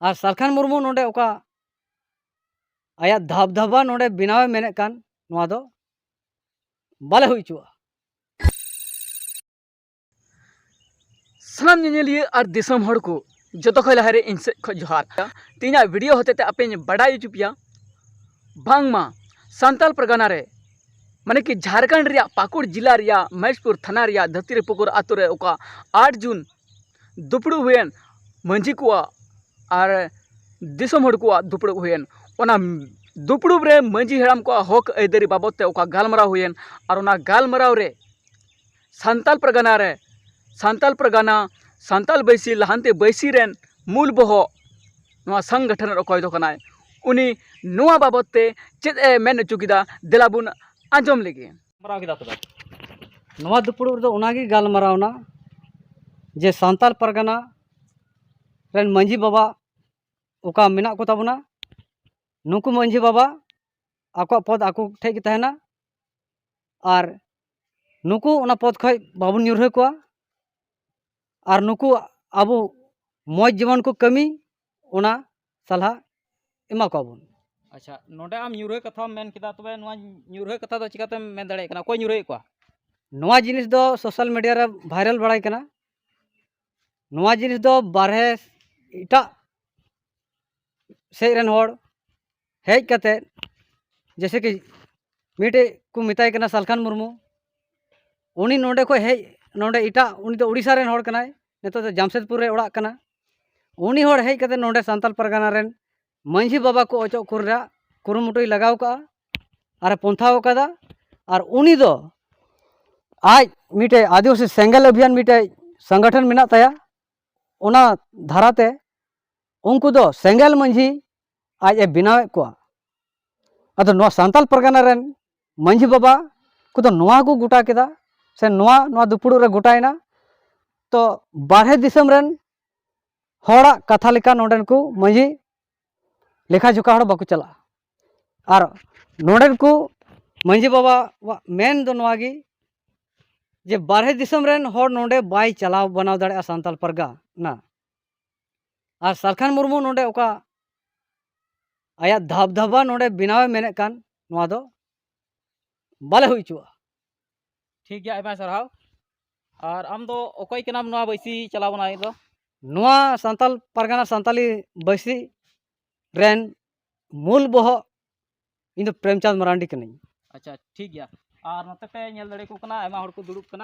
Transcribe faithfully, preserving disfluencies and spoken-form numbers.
ᱟᱨ ᱥᱟᱞᱠᱷᱟᱱ ᱢᱩᱨᱢᱩ ᱱᱚᱰᱮ ᱚᱠᱟ ᱟᱭᱟᱜ ᱫᱷᱟᱵ ᱫᱷᱟᱵᱟ ᱱᱚᱰᱮ ᱵᱮᱱᱟᱣᱮ ᱢᱮᱱᱮᱫ ᱠᱟᱱ, ᱱᱚᱣᱟ ᱫᱚ ᱵᱟᱞᱮ ᱦᱩᱭ ᱦᱚᱪᱚᱣᱟᱜᱼᱟ᱾ ᱥᱟᱱᱟᱢ ᱧᱮᱧᱮᱞᱤᱭᱟᱹ ᱟᱨ ᱫᱤᱥᱚᱢ ᱦᱚᱲ ᱠᱚ, ᱡᱚᱛᱚ ᱠᱷᱚᱱ ᱞᱟᱦᱟᱨᱮ ᱤᱧ ᱥᱮᱫ ᱠᱷᱚᱱ ᱡᱚᱦᱟᱨ᱾ ᱛᱮᱦᱮᱧᱟᱜ ᱵᱷᱤᱰᱤᱭᱳ ᱦᱚᱛᱮᱛᱮ ᱟᱯᱮᱧ ᱵᱟᱰᱟᱭ ᱦᱚᱪᱚ ᱯᱮᱭᱟ, ᱵᱟᱝᱢᱟ ᱥᱟᱱᱛᱟᱞ ᱯᱟᱨᱜᱟᱱᱟ ᱨᱮ, ᱢᱟᱱᱮ ᱠᱤ ᱡᱷᱟᱲᱠᱷᱚᱸᱰ ᱨᱮᱭᱟᱜ ᱯᱟᱹᱠᱩᱲ ᱡᱮᱞᱟ ᱨᱮᱭᱟᱜ ᱢᱚᱦᱮᱥᱯᱩᱨ ᱛᱷᱟᱱᱟ ᱨᱮᱭᱟᱜ ᱫᱷᱟᱹᱛᱤᱨᱤ ᱯᱩᱠᱩᱨ ᱟᱛᱳ ᱨᱮ ᱚᱠᱟ ᱟᱴ ᱡᱩᱱ ᱫᱩᱯᱲᱩᱵ ᱦᱩᱭᱮᱱ ᱢᱟᱹᱡᱷᱤ ᱠᱚᱣᱟᱜ ᱟᱨ ᱫᱤᱥᱚᱢ ᱦᱚᱲ ᱠᱚᱣᱟᱜ ᱫᱩᱯᱲᱩᱵ ᱦᱩᱭᱮᱱ, ᱚᱱᱟ ᱫᱩᱯᱲᱩᱵ ᱨᱮ ᱢᱟᱹᱡᱷᱤ ᱦᱟᱲᱟᱢ ᱠᱚᱣᱟᱜ ᱦᱚᱠ ᱟᱹᱭᱫᱟᱹᱨᱤ ᱵᱟᱵᱚᱫ ᱛᱮ ᱚᱠᱟ ᱜᱟᱞᱢᱟᱨᱟᱣ ᱦᱩᱭᱮᱱ, ᱟᱨ ᱚᱱᱟ ᱜᱟᱞᱢᱟᱨᱟᱣ ᱨᱮ ᱥᱟᱱᱛᱟᱞ ᱯᱟᱨᱜᱟᱱᱟ ᱨᱮ, ᱥᱟᱱᱛᱟᱞ ᱯᱟᱨᱜᱟᱱᱟ, ᱥᱟᱱᱛᱟᱞ ᱵᱟᱹᱭᱥᱤ ᱞᱟᱦᱟᱱᱛᱤ ᱵᱟᱹᱭᱥᱤ ᱨᱮᱱ ᱢᱩᱞ ᱵᱚᱦᱚᱜ ᱱᱚᱣᱟ ᱥᱚᱝᱜᱚᱴᱷᱚᱱ ᱨᱮ ᱚᱠᱚᱭ ᱫᱚ ᱠᱟᱱᱟᱭ, ᱩᱱᱤ ᱱᱚᱣᱟ ᱵᱟᱵᱚᱫ ᱛᱮ ᱪᱮᱫ ᱮ ᱢᱮᱱ ᱦᱚᱪᱚ ᱠᱮᱫᱟ, ᱫᱮᱞᱟ ᱵᱚᱱ ᱟᱸᱡᱚᱢ ᱞᱮᱜᱮ᱾ ᱜᱟᱞᱢᱟᱨᱟᱣ ᱠᱮᱫᱟ ᱛᱚᱵᱮ? ᱱᱚᱣᱟ ᱫᱩᱯᱲᱩᱵ ᱨᱮᱫᱚ ᱚᱱᱟᱜᱮ ᱜᱟᱞᱢᱟᱨᱟᱣ ᱮᱱᱟ ᱡᱮ ᱥᱟᱱᱛᱟᱞ ᱯᱟᱨᱜᱟᱱᱟ ᱨᱮᱱ ᱢᱟᱹᱡᱷᱤ ᱵᱟᱵᱟ ᱚᱠᱟ ᱢᱮᱱᱟᱜ ᱠᱚ ᱛᱟᱵᱚᱱᱟ, ᱱᱩᱠᱩ ᱢᱟᱹᱡᱷᱤ ᱵᱟᱵᱟ ᱟᱠᱚᱣᱟᱜ ᱯᱚᱫᱽ ᱟᱠᱚ ᱴᱷᱮᱡ ᱜᱮ ᱛᱟᱦᱮᱱᱟ, ᱟᱨ ᱱᱩᱠᱩ ᱚᱱᱟ ᱯᱚᱫᱽ ᱠᱷᱚᱡ ᱵᱟᱵᱚᱱ ᱧᱩᱨᱦᱟᱹ ᱠᱚᱣᱟ, ᱟᱨ ᱱᱩᱠᱩ ᱟᱵᱚ ᱢᱚᱡᱽ ᱡᱮᱢᱚᱱ ᱠᱚ ᱠᱟᱹᱢᱤ, ᱚᱱᱟ ᱥᱟᱞᱦᱟ ᱮᱢᱟ ᱠᱚᱣᱟ ᱵᱚᱱ᱾ ᱟᱪᱪᱷᱟ, ᱱᱚᱰᱮ ᱟᱢ ᱧᱩᱨᱦᱟᱹ ᱠᱟᱛᱷᱟᱢ ᱢᱮᱱ ᱠᱮᱫᱟ, ᱛᱚᱵᱮ ᱱᱚᱣᱟ ᱧᱩᱨᱦᱟᱹ ᱠᱟᱛᱷᱟ ᱫᱚ ᱪᱤᱠᱟᱛᱮᱢ ᱢᱮᱱ ᱫᱟᱲᱮᱭᱟᱜ ᱠᱟᱱᱟ? ᱚᱠᱚᱭ ᱧᱩᱨᱦᱟᱹᱭᱮᱫ ᱠᱚᱣᱟ? ᱱᱚᱣᱟ ᱡᱤᱱᱤᱥ ᱫᱚ ᱥᱳᱥᱟᱞ ᱢᱤᱰᱤᱭᱟ ᱨᱮ ᱵᱷᱟᱭᱨᱟᱞ ᱵᱟᱲᱟᱭ ᱠᱟᱱᱟ᱾ ᱱᱚᱣᱟ ᱡᱤᱱᱤᱥ ᱫᱚ ᱵᱟᱨᱦᱮ ᱮᱴᱟᱜ ᱥᱮᱫ ᱨᱮᱱ ᱦᱚᱲ ᱦᱮᱡ ᱠᱟᱛᱮ, ᱡᱮᱭᱥᱮ ᱠᱤ ᱢᱤᱫᱴᱮᱡ ᱠᱚ ᱢᱮᱛᱟᱭ ᱠᱟᱱᱟ ᱥᱟᱞᱠᱷᱟᱱ ᱢᱩᱨᱢᱩ, ᱩᱱᱤ ᱱᱚᱰᱮ ᱠᱷᱚᱡ ᱦᱮᱡ, ᱱᱚᱰᱮ ᱮᱴᱟᱜ, ᱩᱱᱤ ᱫᱚ ᱩᱲᱤᱥᱥᱟ ᱨᱮᱱ ᱦᱚᱲ ᱠᱟᱱᱟᱭ, ᱱᱤᱛᱚᱜ ᱫᱚ ᱡᱟᱢᱥᱮᱫᱽᱯᱩᱨ ᱨᱮ ᱚᱲᱟᱜ ᱠᱟᱱᱟ᱾ ᱩᱱᱤ ᱦᱚᱲ ᱦᱮᱡ ᱠᱟᱛᱮ ᱱᱚᱰᱮ ᱥᱟᱱᱛᱟᱞ ᱯᱟᱨᱜᱟᱱᱟ ᱨᱮᱱ ᱢᱟᱹᱡᱷᱤ ᱵᱟᱵᱟ ᱠᱚ ᱚᱪᱚᱜ ᱠᱚ ᱨᱮᱭᱟᱜ ᱠᱩᱨᱩᱢᱩᱴᱩᱭ ᱞᱟᱜᱟᱣ ᱠᱟᱜᱼᱟ ᱟᱨᱮ ᱯᱚᱱᱛᱷᱟᱣ ᱠᱟᱫᱟ᱾ ᱟᱨ ᱩᱱᱤ ᱫᱚ ᱟᱡ ᱢᱤᱫᱴᱮᱡ ᱟᱹᱫᱤᱵᱟᱹᱥᱤ ᱥᱮᱸᱜᱮᱞ ᱚᱵᱷᱤᱭᱟᱱ ᱢᱤᱫᱴᱮᱡ ᱥᱚᱝᱜᱚᱴᱷᱚᱱ ᱢᱮᱱᱟᱜ ᱛᱟᱭᱟ, ᱚᱱᱟ ᱫᱷᱟᱨᱟᱛᱮ ᱩᱱᱠᱩ ᱫᱚ ᱥᱮᱸᱜᱮᱞ ᱢᱟᱹᱡᱷᱤ ᱟᱡ ᱮ ᱵᱮᱱᱟᱣᱮᱫ ᱠᱚᱣᱟ᱾ ᱟᱫᱚ ᱱᱚᱣᱟ ᱥᱟᱱᱛᱟᱞ ᱯᱟᱨᱜᱟᱱᱟ ᱨᱮᱱ ᱢᱟᱹᱡᱷᱤ ᱵᱟᱵᱟ ᱠᱚᱫᱚ ᱱᱚᱣᱟ ᱠᱚ ᱜᱚᱴᱟ ᱠᱮᱫᱟ, ᱥᱮ ᱱᱚᱣᱟ, ᱱᱚᱣᱟ ᱫᱩᱯᱲᱩᱵ ᱨᱮ ᱜᱚᱴᱟᱭᱮᱱᱟ᱾ ᱛᱚ ᱵᱟᱨᱦᱮ ᱫᱤᱥᱚᱢ ᱨᱮᱱ ᱦᱚᱲᱟᱜ ᱠᱟᱛᱷᱟ ᱞᱮᱠᱟ ᱱᱚᱰᱮᱱ ᱠᱚ ᱢᱟᱹᱡᱷᱤ ᱞᱮᱠᱷᱟ ᱡᱚᱠᱷᱟ ᱦᱚᱲ ᱵᱟᱠᱚ ᱪᱟᱞᱟᱜᱼᱟ᱾ ᱟᱨ ᱱᱚᱰᱮᱱ ᱠᱚ ᱢᱟᱹᱡᱷᱤ ᱵᱟᱵᱟᱣᱟᱜ ᱢᱮᱱ ᱫᱚ ᱱᱚᱣᱟ ᱜᱮ, ᱡᱮ ᱵᱟᱨᱦᱮ ᱫᱤᱥᱚᱢ ᱨᱮᱱ ᱦᱚᱲ ᱱᱚᱰᱮ ᱵᱟᱭ ᱪᱟᱞᱟᱣ ᱵᱟᱱᱟᱣ ᱫᱟᱲᱮᱭᱟᱜᱼᱟ ᱥᱟᱱᱛᱟᱞ ᱯᱟᱨᱜᱟᱱᱟ᱾ ᱟᱨ ᱥᱟᱞᱠᱷᱟᱱ ᱢᱩᱨᱢᱩ ᱱᱚᱰᱮ ᱚᱠᱟ ᱟᱭᱟᱜ ᱫᱷᱟᱵ ᱫᱷᱟᱵᱟ ᱱᱚᱰᱮ ᱵᱮᱱᱟᱣᱮ ᱢᱮᱱᱮᱫ ᱠᱟᱱ, ᱱᱚᱣᱟ ᱫᱚ ᱵᱟᱞᱮ ᱦᱩᱭ ᱦᱚᱪᱚᱣᱟᱜᱼᱟ᱾ ᱴᱷᱤᱠ ᱜᱮᱭᱟ, ᱟᱭᱢᱟ ᱥᱟᱨᱦᱟᱣ᱾ ᱟᱨ ᱟᱢ ᱫᱚ ᱚᱠᱚᱭ ᱠᱟᱱᱟᱢ ᱱᱚᱣᱟ ᱵᱟᱹᱭᱥᱤ ᱪᱟᱞᱟᱣ ᱵᱚᱱᱟ ᱫᱚ? ᱱᱚᱣᱟ ᱥᱟᱱᱛᱟᱞ ᱯᱟᱨᱜᱟᱱᱟ ᱥᱟᱱᱛᱟᱞᱤ ᱵᱟᱹᱭᱥᱤ ᱨᱮᱱ ᱢᱩᱞ ᱵᱚᱦᱚᱜ ᱤᱧ ᱫᱚ ᱯᱨᱮᱢᱪᱟᱸᱫᱽ ᱢᱟᱨᱟᱱᱰᱤ ᱠᱟᱹᱱᱟᱹᱧ᱾ ᱟᱪᱪᱷᱟ, ᱴᱷᱤᱠ ᱜᱮᱭᱟ᱾ ᱟᱨ ᱱᱚᱛᱮ ᱯᱮ ᱧᱮᱞ ᱫᱟᱲᱮᱭᱟᱠᱚ ᱠᱟᱱᱟ, ᱟᱭᱢᱟ ᱦᱚᱲ ᱠᱚ ᱫᱩᱲᱩᱵ ᱠᱟᱱᱟ᱾